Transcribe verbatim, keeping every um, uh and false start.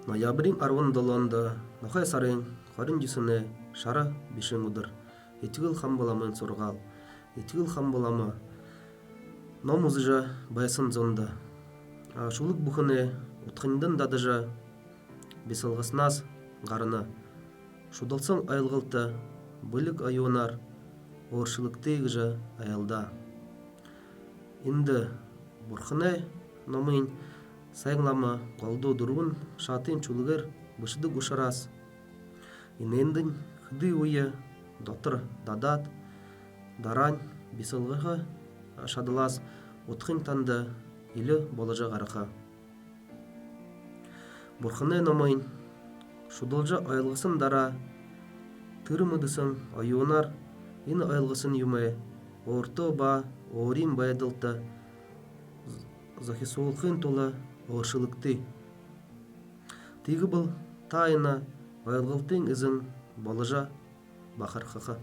Ноябриин арбан долоондо, нохой сарын хорин юһэнэй шара бишын үдэр. Этигэл Хамба ламын сургаал. Этигэл Хамба лама ном үзэжэ байһан зондо: «А, шүлэг бүхэнэй удхынь дадажа, бисалгаһанһаа гарана. Шудалһан ойлголто бэлиг оюунаар өөршэлэгты», — гэжэ айлдаа. Эндэ Бурханай номынь сайн лама голдоо дүрбэн шатын шүлэгөөр бэшэдэг ушараас, энээндэнь хэды үе дотор дадаад, дараань бисалгаха шадалһаа удхынь танда элэ боложо гараха. Бурханай номынь шудалжа ойлгоһон дараа, тэрэ мэдэһэн оюунаар энэ ойлгоһон юумые өөртөө ба өөрын байдалда зохисуулхын тула өөршэлэгты. Тиигэбэл та энэ ойлголтын эзэн боложо бахархаха.